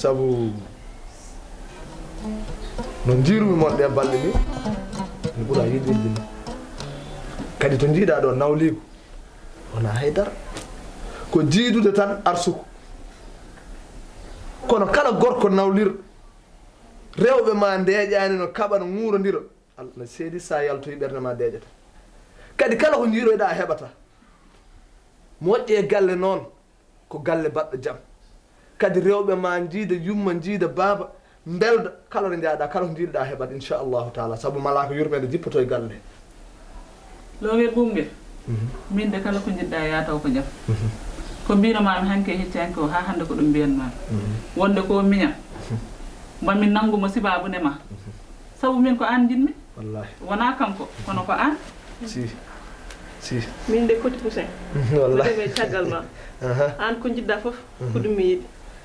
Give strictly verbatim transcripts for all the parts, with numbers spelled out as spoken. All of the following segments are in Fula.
Sabu no njiirumi mon ɗee balɗe ni, mi ɓura yiɗirde ni. Kadi to njiiɗaa ɗo nawliigu, wonaa hay dara. Ko jiidude tan arsuku. Kono kala gorko nawlirɗo, rewɓe ma ndeeƴaani no kaɓa no ŋuurondira. Allah seedi, sa yaltoyi ɓernde ma deeƴata. Kadi kala ko njiiroyɗa a heɓata. Moƴƴi e galle noon ko galle baɗɗo jam. Kadi rewɓe ma njiida yumma, njiida baaba, mbelda kala ɗo njaaɗa, kala ko njiiɗa heɓat inchallahu taala, sabu malaaka yurmeende jippoto e galle. Lowel ɓuumngel. Min de kala ko njiɗɗa yaa taw ko jam. Ko mbino maami hanki e hecci hanki o haa hannde ko ɗum mbiyan maami. Wonde ko miñam. Mami nanngu mo sibaabu ne ma. Sabu min ko aan njiɗmi. Wallahi. Wonaa kanko, kono ko aan. Si. Si. Min de koti Poussin. Wallahi. Mbaɗe may caggal ma. Aha. Aan ko njiɗɗa fof, ko ɗum mi yiɗi.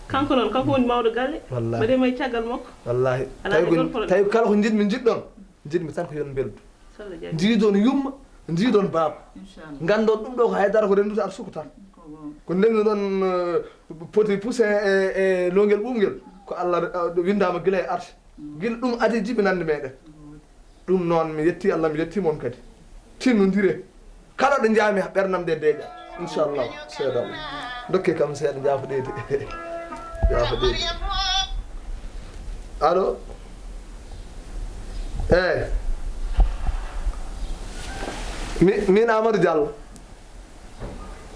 Kanko noon, kanko woni mawɗo galle. Wallahi. Mbaɗe may caggal makko. Wallahi. Alaa tawi ko, tawi kala ko njiɗmi njiɗɗon, njiɗmi tan ko yon mbeldu. Njiidon yumma, njiidon baaba. Inchallah. Nganndon ɗum ɗo ko haydara ko renndude arsuku tan. Ko ndennuɗon, eh, poti Poussin e, e lowngel ɓuumngel, ko Allah, eh, ɗo winndaama gila e arsi. Gila ɗum adii jibinannde meɗen. Ɗum noon mi yetti Allah, mi yetti mon kadi. Tinnondire. Kala ɗo njaami ɓernam nde deeƴa. Inchallah, seeɗa. Dokke kam seeɗa, njaafoɗeede. Njaafoɗeede. Allo? Eey. Mi, min Amadou Diallo.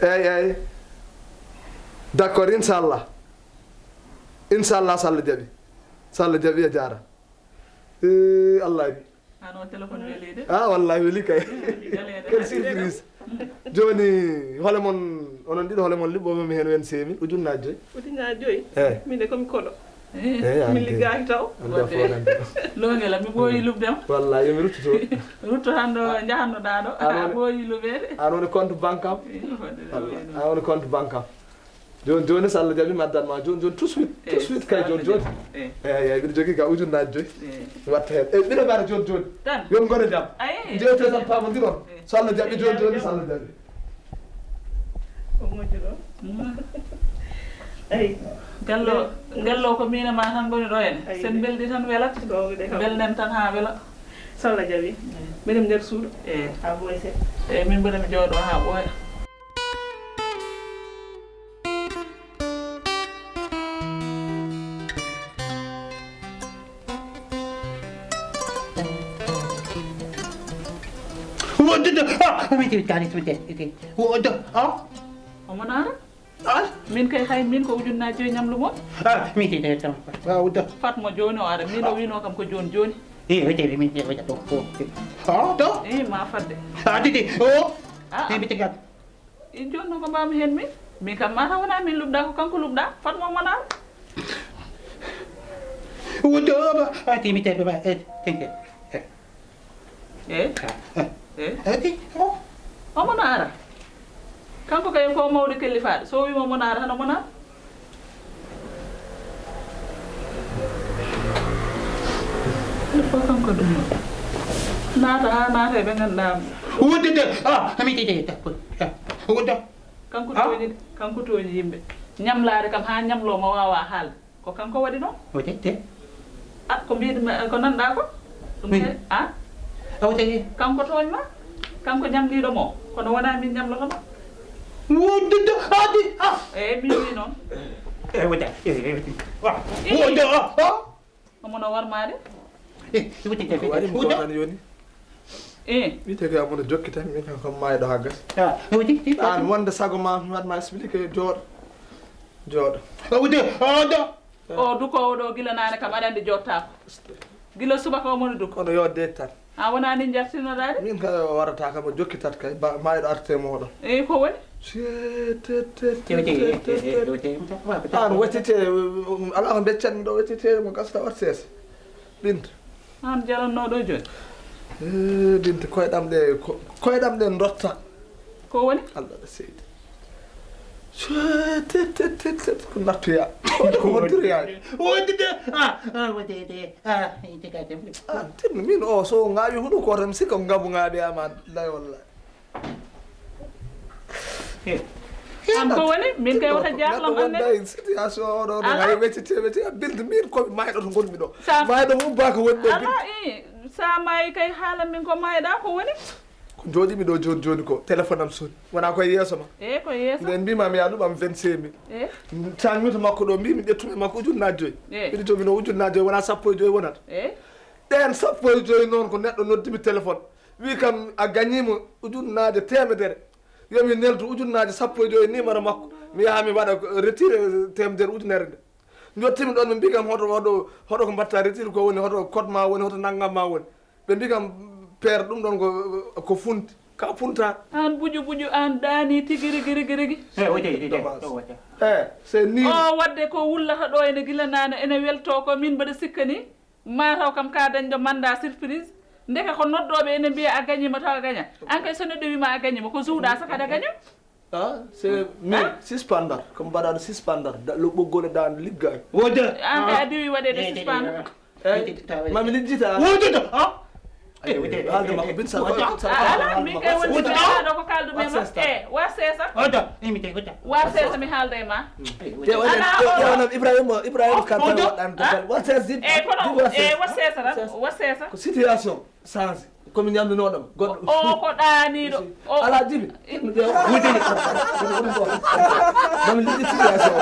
Eey, eey. D'accord, inchallah. Inchallah, so Allah jaɓi. So Allah jaɓi, a jaara. Eh, Allah ari. Ano téléphone weli de. Ah, wallahi weli kay. Weli de. Quelle surprise. Jooni, hole mon, onon ɗiɗo, hole mon liɓɓoɓe mi heen wen seemi, ujunnaaji joyi. Ujunnaaji joyi? Eh. Min de ko mi koɗo. Eh, min liggaaki taw. Lowngel am, mi ɓooyi luɓde ma. Wallahi, yo mi rutto to. Rutto tan ɗo njahannoɗaa ɗo. A ɓooyi luɓeede. An woni compte banque am. Eh, wallahi, an woni compte banque am. Jooni, jooni, so Allah jaɓi, mi addan ma jooni, jooni, tout de suite, tout de suite, kay jooni, jooni. Eey, eey, mbiɗo jogii ka ujunnaaji joyi. Eey. Watta heen. Eey, mbiɗo mbaɗa jooni, jooni. Tan. Yo on ngone jam. Eey. Njeewte tan, paamondiron. Eey. So Allah jaɓi, jooni, jooni, so Allah jaɓi. Ko moƴƴuɗo. Mm. Eey. Gallo, gallo ko miin e ma tan ngoni ɗo heen. Eey. Sen mbeldi tan welat. Ɗo wide kam. Mbelnen tan haa wela. So Allah jaɓi. Eey. Mbiɗen nder suudu. Eey. Haa ɓooya seeɗa. Eey, min mbiɗa mi jooɗo haa ɓooya. Wodde, ah, mi tiri tani, mi tiri, wodde, ah. Omo naara? Ah. Min kay, hay min ko ujunnaaji joyi ñamlu mo. Ah, mi tiri tan, ah, wodde. Fatma jooni o ara, min o wino kam ko jooni jooni. Eh, wodde, min, wodde, to, to. Ah, to? Eh, ma fadde. Ah, titi, oh. Ah, ah. Mi tiri. I jooni noon ko mbaawmi heen min? Min kam mataw wonaa min luɓɗa, ko kanko luɓɗa, Fatma omo naara. Wonde o ba, a timi te ba, e, tenke. E? E? E? Omo naara. Kanko kay ko mawɗo kellifaaɗo. So o wiima omo naara, hano omo naara. Ɗum fof kanko ɗum ɗo. Naata haa naata e ɓe ngannduɗaa. Wonde de, ah, ami tete, takko. Ah, wonde. Kanko tooñi, kanko tooñi yimɓe. Ñamlaare kam haa ñamloo mo waawaa haalde. Ko kanko waɗi noon. O tete. Ah, ko mbiɗ-, ko nanɗaa ko? Ɗum ne, ah? O tete. Kanko tooñ ma? Kanko ñamliiɗo mo? Kono wonaa min ñamloto ma? Wonde de, adi, ah. Eey, min wi noon. Eey, wonde, eey, eey, wonde. Ah, wonde, ah, ah. Omo no warmaade. Eh, wonde, ko waɗi mi ko tan yoni? Eh. Wiyete ko amono jokki tan, min kam kam maayɗo haa gasa. Ah, wonde, wonde. Aan wonde sago ma, mi waɗ ma expliqué, jooɗo. Jooɗo. Ah, wonde, ah, wonde. O dukoowo ɗo gila naane kam, aɗa anndi jooɗtaako. Gila subaka o moni duk. Kono yo deet tan. A wonaa ni njartinoɗaa de? Min kay o warata kam, o jokkitat kay, ba-, maa eɗo artite mooɗon. Eey, ko woni? Ceetetetetetet. Aan wattite, um, alaa ko mbeccanmi ɗo, wattite mo gasta wat seesa. Binta. Aan jalannooɗo jooni? Eh, Binta, koyɗam ɗe, ko-, koyɗam ɗe ndotta. Ko woni? Allah ɗo seydi. Ceetetetetet, ko nattoyaa. Ko woni? Ko wonturoyaa. Wonde de. Ah, ah, wonde de. Ah, ite ka dem. Ah, tinno min o so ŋaawi huɗo ko tan sikka ngabu ŋaaɓi ama lay wallahi. Eh. An ko woni? Min kay wota jaaxlam an ne. Situation o ɗo, hay weccete, weccete, bilde min ko mayɗo to ngonmi ɗo. Mayɗo mo ubba ko woni ɗo. Ala i, sa maayi kay haala min ko mayɗa ko woni? Ko jooɗimi ɗo joni joni ko téléphone am soni. Wona koye yeeso ma. E ko yeeso. Nden mbima mi yaɗu ɓam vingt-cinq mille. E. Cangmito makko ɗo mbimi ƴettumi makko ujunnaji joyi. E. Mbiɗo jomino ujunnaji joyi wona sappo e joyi wonata. E. Ɗen sappo e joyi noon ko neɗɗo noddimi téléphone. Wi kam a gagnimo ujunnaji temedere. Yomi neldu ujunnaji sappo e joyi numéro makko. Mi yaha mi waɗa retire temedere ujunere nde. Jottimi ɗon ɓe mbi kam hoto, hoto, hoto ko mbatta retire ko woni, hoto code ma woni, hoto nanngam ma woni. Ɓe mbi kam père ɗum ɗon ko, ko funti. Ka funta. An buju buju an dani tigi rigi rigi rigi. E o jeyi ɗi de. E c'est ni. O wadde ko wullata ɗo ene gila nana ene welto ko min mbaɗa sikka ni. Mataw kam ka dañɗo mandat surprise. Ndeke ko noddoɓe ene mbiya a gagnima taw a gaña. An kay so neɗɗo wima a gagnima ko jouɗa saka aɗa gaña. Ah, c'est min suspendar comme mbaɗano suspendar lo ɓoggole dan liggaani. Wode. An kay a diwi waɗede suspend. Mami lijjita. Wode. Haalde makko bin sal. Ala min kay woni ɓeɗaɗo ko kaldu men ma e wa seesa. Wa seesa mi haalda e ma. Ƴewanam ibrahima ibrahima kanta waɗɗan dogal wa seesa. E kono e wa seesa tan wa seesa. Ko situation change komi ñamdinoɗam goɗɗo o ko ɗaniɗo. Ala jibi. Mami lijji situation.